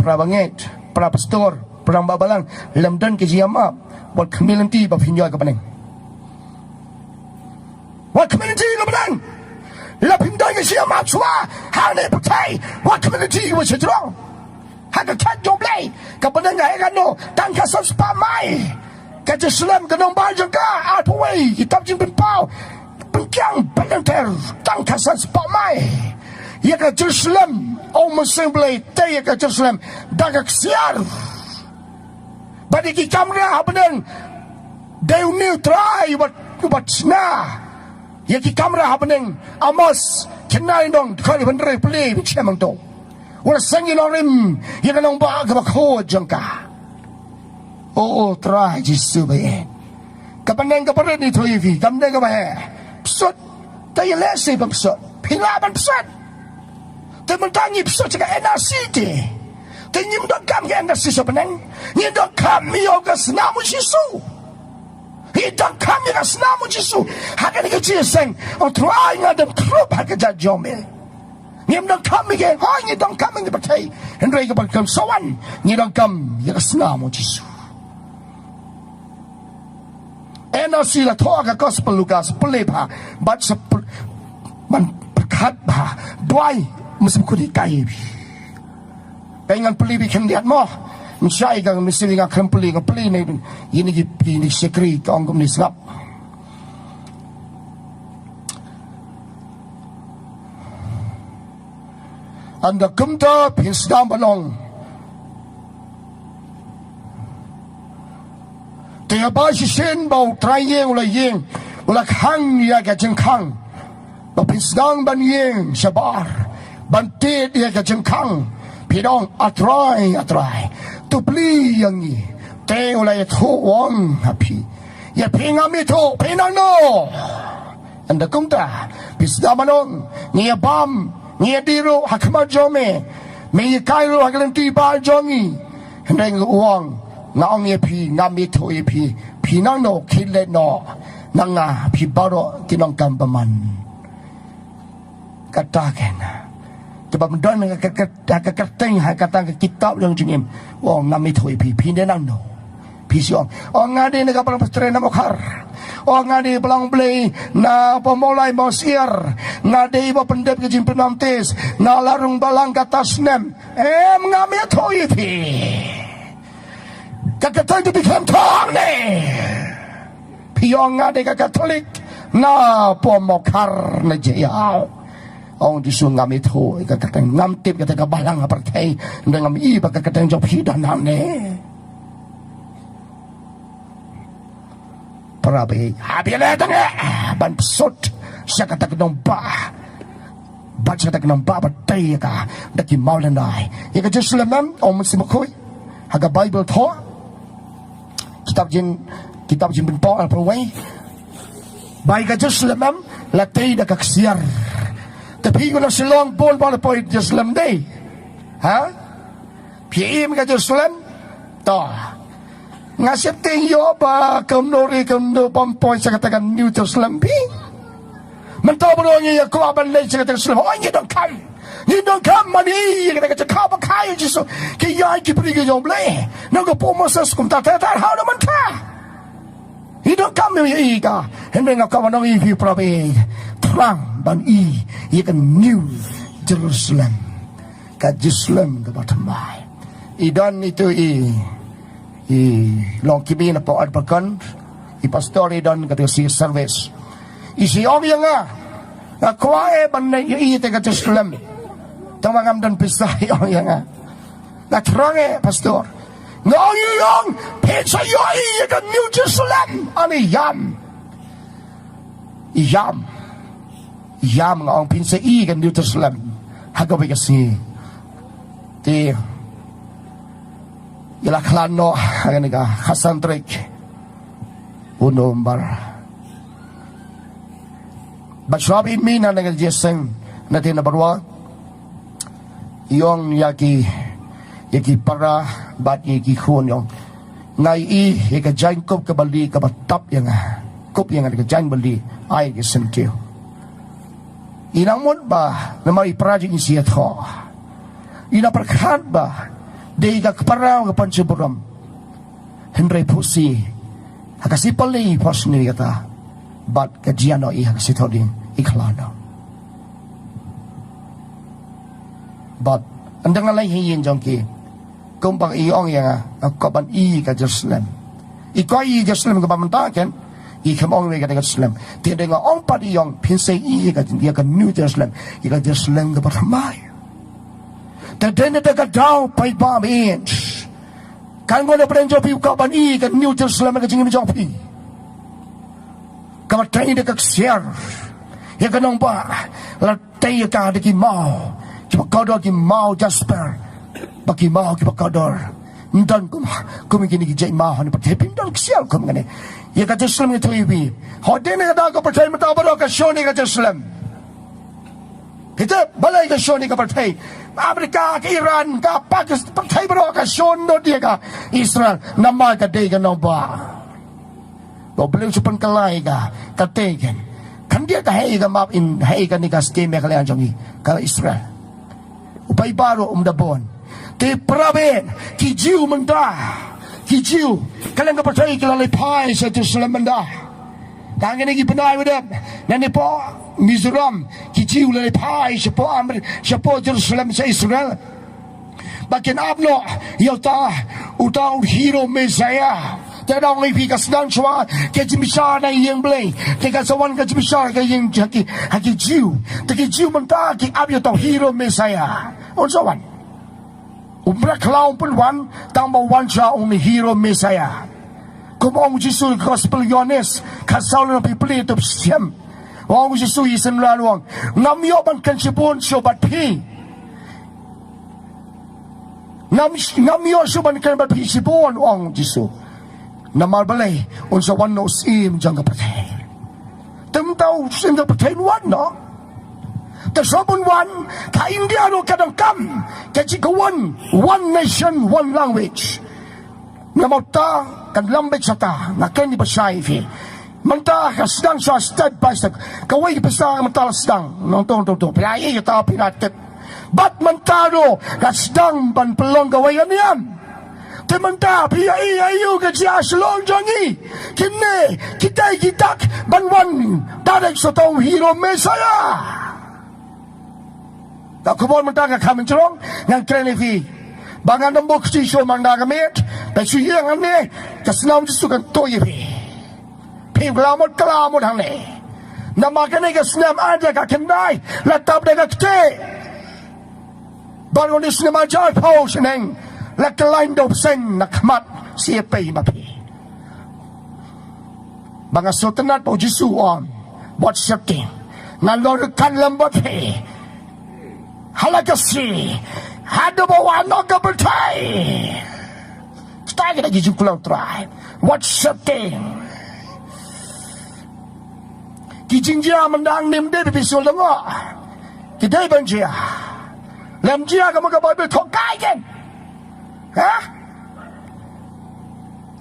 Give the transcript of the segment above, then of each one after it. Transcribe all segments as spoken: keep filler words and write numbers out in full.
Para bangeit, para pastor, para ba balang, lem don ki jingïamap. Wat khmih lynti ba phin ïoh ka bneng. Wat khmih lynti ka bneng. La phin don ki jingïamap shuwa hangne pyrthei. Wat khmih lynti ba sha jrong. Ha ka khat jong Blei ka bneng ka heh katno? Tang khatsan spah mai. Ka Jerusalem ka nongbah jong ka, arphew wei kitab Jingpynpaw, pynkiang pynlynter, tang khatsan spah mai. Ïa ka Jerusalem, ong Mynsiem Blei, te ïa ka Jerusalem da ka ksiar. Bad ïa ki kamra ha bneng, dei une U Trai uba, uba shna ïa ki kamra ha bneng. Amos khyndai, lynnong dkhot hynriew, plie bad shem hangto. U la seng ïa nongrim ïa ka nongbah kaba khuid jong ka. O, O Trai Jisu ba-ïeit, ka bneng kaba rit ngi ïathuh ïa phi, ka bneng kaba heh. Psut. Te ïaleh shi ban psut? Phi lah ban psut. Te mynta ngi psut sha ka N R C te, te ngim donkam ka N R C sha bneng. Ngi donkam ïa ka snam U Jisu. Ngi donkam ïa ka snam U Jisu. Ha kane ka jingïaseng, O Trai, nga don khrup ha ka jait jong me. Ngim donkam ïa ka, hooid ngi donkam ïa ka pyrthei, hynrei kaba donkam sa wan, ngi donkam ïa ka snam U Jisu. N R C la thoh ha ka Gospel Lukas, plie bha, bad sa plie, ban pyrkhat bha, duwai, mynsiem bakhuid hikai ïa phi. Ngan plie beit khyndiat mo. Mynshwa ïa ka mynsiem nga khlem plie, nga plie ne ïa kine ki, ïa kine ki shakri, ka ong kumne, sngap. Ynda kumta phin sdang ban ong, te haba shisien ba u trai ïing u la ïeng, u la khang ïa ka jingkhang, ba phin sdang ban ïeng shabar ban tied ïa ka jingkhang, phin ong, A Trai, A Trai, to plie ïa ngi. Te u la ïathuh, u ong ha phi, ïa phi ngam ïathuh, phi nangno? Ynda kumta phin sdang ban ong, ngi ïa bam, ngi ïa dih ruh ha khmat jong me, me hikai ruh ha ka lynti bah jong ngi. Hynrei u ong, nga ong ïa phi, ngam ïathuh ïa phi, phi nangno, khie leit noh na nga, phi baroh ki nongkam bymman. Kata keiñ. Te ba don ha ka, ka, ka, ka kyrteng, ha kata ka kitab jong jingim. U ong, ngam ïathuh ïa phi, phi dei nangno? Phi shu ong, o nga dei na ka balang Presbyterian Nongmokhar. O nga dei balang Blei na Poh Mawlai Mawsiar. Nga dei ba pyndep ka jingpynbaptis na la rung balang kata snem. Em, ngam ïathuh ïa phi. Ka kyrteng jong phi khlem thoh hangne. Phi ong nga dei ka Katholik na Poh Mawkhar na Jaïaw. Ong Jisu, ngam ïathuh ïa ka kyrteng, ngam tip kata ka balang ha pyrthei, hynrei ngam i ba ka kyrteng jong phi don hangne. Para bangeit, hap ïaleh tang eh ban psut sha kata ka nongbah. Bad sha kata ka nongbah ba tei ïa ka da ki mawlynnai. Ïa ka Jerusalem, em, ong Mynsiem Bakhuid, ha ka Baibl thoh, kitab Jing, kitab Jingpynpaw arphew wei, ba ïa ka Jerusalem, em, la tei da ka ksiar. Te phi ki nong Shillong bun ba la poi Jerusalem, dei? Ha? Phi im ka Jerusalem? To. Nga sheptieng ïoh ba kumno re kumno bym poi sha kata ka New Jerusalem phi. Mynta ba ngi ïa kwah ban leit sha kata ka Jerusalem. Hooid ngi donkam. Ngi donkam ban ïohi ïa kata ka jaka ba kha ïa u Jisu. Ki ïaid ki briew ki jong U Blei. Nangno ka pud Moses kumta ter ter, haoid na mynta. Ngi donkam ïa ka. Hynrei nga kwah ban ong ïa phi para bangeit, thrang ban i ïa ka New Jerusalem. Ka Jerusalem kaba thymmai. I don itu i, i long ki mih na pdeng Ardpakon, i pastor i don kata ka Sea Service. I shu ong ïa nga, nga kwah eh ban leit ïohi ïa ka Jerusalem. Tang ba ngam don pisa, i ong ïa nga. Nga thrang eh pastor. Nga ong ïa u, phin sa ïohi ïa ka New Jerusalem. Ani ïam. Ïam. Ïam, nga ong phin sa i ka New Jerusalem ha kawei ka sngi. Te ïa la khlad noh ha kane ka khatsan tarik u November. Bad shuwa ba i mih na kane ka jingïaseng na te na Barwa, i ong ïa ki, ïa ki para bad ïa ki khun, i ong, nga ïohi ïa ka jaiñkup kaba lieh kaba tap ïa nga. Kup ïa nga da ka jaiñ ba lieh, ai ki syntiew. I nang mut ba namar i para jong i shu ïathoh. I nang pyrkhat ba Dei ka kpara ka pynshah burom. Hynrei phusi ha ka sngi pali phusi ni kata. Bad ka jia noh i ha ka sngi thoh ding i khlano. Bad ynda nga leit ha ïing jong ki, kumba i ong ïa nga, nga kwah ban i ka Jerusalem. I kwah i Jerusalem kaba mynta ken, i kam ong ïa ka Jerusalem. Te dei nga ong pat i ong phin sa i ïa ka, ïa ka New Jerusalem, ïa ka Jerusalem kaba thymmai. Te dei na da ka daw paidbah ba ïeit. Kan ngone pdeng jong phi ka ban i ka New Jerusalem ka jingim jong phi. Kaba trei da ka ksiar. Ïa ka nongbah la tei ïa ka da ki maw kiba kordor, ki maw jasper, bad ki maw kiba kordor. Ym don kum, kum kine ki jait maw ha kane ka pyrthei, ym don ksiar kum kane. Ïa ka Jerusalem ngi tip ïa phi. Hooid, dei na ka daw ka pyrthei mynta baroh ka shon ïa ka Jerusalem. Kita balei ka shon ïa ka pyrthei? Amerika, ka Iran, ka Pakistan, pyrthei baroh ka shon noh ïa ka Israel. Namar ka dei ka nongbah. Ba U Blei u shu pynkylla ïa ka, ka tei ken. Khyndiat ka heh ïa ka map, in heh ïa kane ka state Meghalaya jong ngi, ka Israel. U paidbah ruh um da bun. Te para bangeit, ki Jiw mynta, ki Jiw, ka liang ka pyrthei ki la leit phai sha Jerusalem mynta. Tang kine ki bnai ba dep, nangne hapoh Mizoram, ki Jiw la leit phai shapoh Amer-, shapoh Jerusalem sha Israel. Ba kin ap noh ïa uta, uta u hero Messiah. Te da ong ïa phi ka sdang shuwa ka jingbishar na ïing Blei. Te kan sa wan ka jingbishar ha ïing, ha ki, ha ki Jiw. Te ki Jiw mynta ki ap ïa uta u hero Messiah. Un sa wan. Um bret khlaw um pynwan, tang ba wan sha u hero Messiah. Kum ong Jisu Gospel Ïoannis, khatsaw lynnong phra pule, dkhot shiphew. Ong Jisu ïa ki synran u ong, ngam ïoh ban kren shibun shuh bad phi. Ngam, ngam ïoh shuh ban kren bad phi shibun, ong Jisu. Namar balei? Un sa wan noh u Syiem jong ka pyrthei. Te mynta u Syiem jong ka pyrthei un wan noh. Te shuwa ban wan, ka India ruh ka donkam ka jingkawon, one nation, one language. Namar kata kan lam beit shata, nga kren ïa phi shai phi. Mynta ka sdang shuwa step by step. Kawei ka pisa mynta la sdang. Nongtong, nongtong, nongtong. Phi la ïohi kata phi la tip. Bad mynta ruh ka sdang ban pynlong kawei ka niam. Te mynta phi ïohi ïa u ka jia shlong jong ngi. Kine kita ki dak ban wan da dei shuwa uta u hero Messiah. Ka khubor mynta ka kham jrong, ngan kren ïa phi. Ba ngan ym buh kti shuh mynta ka miet, ba shu ïeng hangne, ka snam Jisu kan tuh ïa phi. Phi kylla mut, kylla mut hangne. Namar kane ka snem ai da ka khyndai, la tap da ka ktieh. Bad une u snem ai da phew snem, la kylla da u bseiñ na khmat, shi pei ma phi. Ba nga sngewtynnat ba u Jisu u ong, bad sheptieng, ngan long ryngkat lem bad phi ha la ka sngi, haduh ba wan noh ka pyrthei. Kita kita ki jingkular u Trai. Wat sheptieng. Ki jingjia mynta ngim dei ba phi sngewlyngngoh. Ki dei ban jia. Lym jia kumba ka Baibl thoh kai ken. Ha?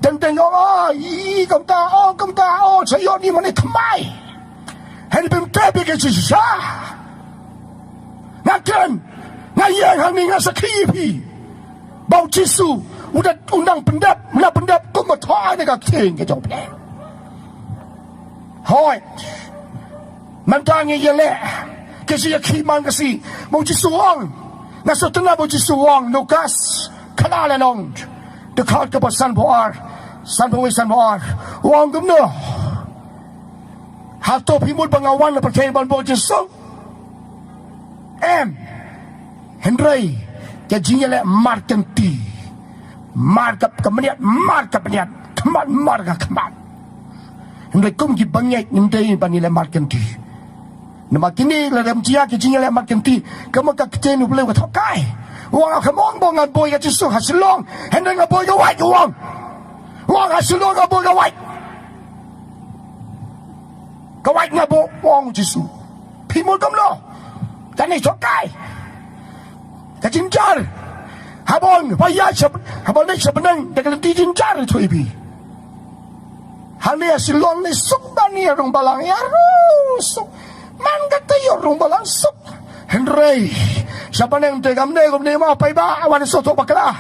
Teng teng ong, oh, i, kumta, oh, kumta, oh, sa ïoh ni mane thymmai. Hynrei phim tip ïa ka jingshisha. Nga kren, nga ïeng hangne nga sakhi ïa phi. Ba u Jisu, u da, u nang pyndep, u nang pyndep, kumba thoh ha kane ka ktien ka jong u Blei. Hooid. Mynta ngi ïaleh. Ka jingïakhih man ka sngi. Ba u Jisu u ong. Nga sngewtynnat ba u Jisu u ong. Lukas. Kane la nong. Dkhot kaba sanphew ar. Sanphew wei, sanphew ar. U ong kumno? Hato phi mut ba nga wan na pyrthei ban buh jingsuk? Em. Hynrei ka jingïaleh mar kynti. Mar ka, ka bniat, mar ka bniat. Khmat mar ka khmat. Hynrei kum ki bangeit ngim dei ban ïaleh mar kynti. Namar kine lada ym jia ki jingïaleh mar kynti, kumba ka ktien u Blei ka thoh kai. U ong, kam ong ba ngan buh ïa ka jingsuk ha shlong. Hynrei nga buh ïa ka wait, u ong. U ong, ha shlong nga buh ïa ka wait. Ka wait nga buh, u ong u Jisu. Phi mut kumno? Kane thoh kai. Ka jynjar. Haba ong, ba ïaid sha, haba leit sha bneng da ka lynti jynjar, thoh ïa phi. Hangne ha shlong ne suk bha, ne ïa rung balang ïa rung suk. Man kata ïa rung balang suk. Hynrei sha bneng te kam dei kumne mo, paidbah, wan sngewthuh bakla.